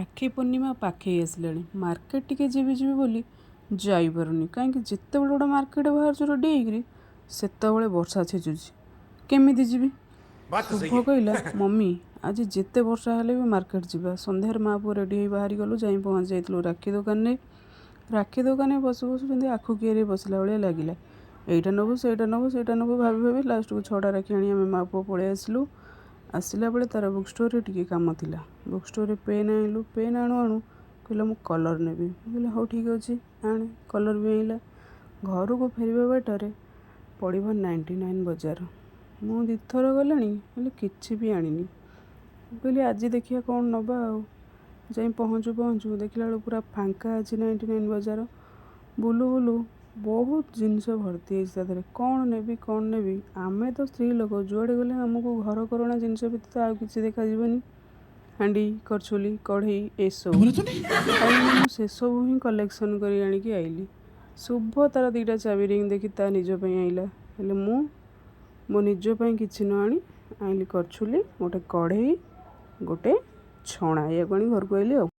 ରାକ୍ଷୀ ପୂର୍ଣ୍ଣିମା ପାଖେଇ ଆସିଲାଣି। ମାର୍କେଟ ଟିକେ ଯିବି ଯିବି ବୋଲି ଯାଇପାରୁନି, କାହିଁକି ଯେତେବେଳେ ଗୋଟେ ମାର୍କେଟ ବାହାରୁଛୁ ରେଡ଼ି ହେଇକିରି, ସେତେବେଳେ ବର୍ଷା ଛେଚୁଛି। କେମିତି ଯିବି? बात तो सही ଶୁଭ है। କହିଲା, "ମମି, ଆଜି ଯେତେ ବର୍ଷା ହେଲେ ବି ମାର୍କେଟ ଯିବା।" ସନ୍ଧ୍ୟାରେ ମା ପୁଅ ରେଡ଼ି ହେଇ ବାହାରି ଗଲୁ। ଯାଇ ପହଞ୍ଚି ଯାଇଥିଲୁ ରାକ୍ଷୀ ଦୋକାନରେ। ରାକ୍ଷୀ ଦୋକାନରେ ବସୁ ବସୁ ଯେମିତି ଆଖୁ କିଆରି ବସିଲା ଭଳିଆ ଲାଗିଲା। ଏଇଟା ନେବୁ, ସେଇଟା ନେବୁ, ସେଇଟା ନେବୁ ଭାବି ଭାବି ଲାଷ୍ଟକୁ ଛଅଟା ରାକ୍ଷୀ ଆଣି ଆମେ ମା ପୁଅ ପଳେଇ ଆସିଲୁ। ଆସିଲା ବେଳେ ତା'ର ବୁକ୍ ଷ୍ଟୋରରେ ଟିକେ କାମ ଥିଲା। ବୁକ୍ ଷ୍ଟୋରରେ ପେନ୍ ଆଣିଲୁ। ପେନ୍ ଆଣୁ ଆଣୁ କହିଲା, "ମୁଁ କଲର୍ ନେବି।" ମୁଁ କହିଲି, "ହଉ, ଠିକ୍ ଅଛି, ଆଣେ।" କଲର୍ ବି ଆଣିଲା। ଘରକୁ ଫେରିବା ବାଟରେ ପଡ଼ିବ 99 ବଜାର। ମୁଁ ଦୁଇଥର ଗଲିଣି, ହେଲେ କିଛି ବି ଆଣିନି। ମୁଁ କହିଲି, ଆଜି ଦେଖିବା କ'ଣ ନେବା। ଆଉ ଯାଇ ପହଞ୍ଚୁ ପହଞ୍ଚୁ ଦେଖିଲା ବେଳକୁ ପୁରା ଫାଙ୍କା ଅଛି 99 ବଜାର। ବୁଲୁ ବୁଲୁ ବହୁତ ଜିନିଷ ଭର୍ତ୍ତି ହେଇଛି ତା ଦେହରେ। କ'ଣ ନେବି, କ'ଣ ନେବି? ଆମେ ତ ସ୍ତ୍ରୀ ଲୋକ, ଯୁଆଡ଼େ ଗଲେ ଆମକୁ ଘରକରଣା ଜିନିଷ ବ୍ୟତୀତ ଆଉ କିଛି ଦେଖାଯିବନି। ହାଣ୍ଡି, କରଛୁଲି, କଢ଼େଇ, ଏସବୁ। ଆଉ ମୁଁ ସେସବୁ ହିଁ କଲେକ୍ସନ୍ କରି ଆଣିକି ଆଇଲି। ଶୁଭ ତାର ଦୁଇଟା ଚାବି ରିଙ୍ଗ ଦେଖି ତା ନିଜ ପାଇଁ ଆଇଲା। ହେଲେ ମୁଁ ମୋ ନିଜ ପାଇଁ କିଛି ନ ଆଣି ଆଣିଲି କରଛୁଲି, ଗୋଟେ କଢ଼େଇ, ଗୋଟେ ଛଣା। ଏଇଆକୁ ଆଣି ଘରକୁ ଆଇଲି ଆଉ।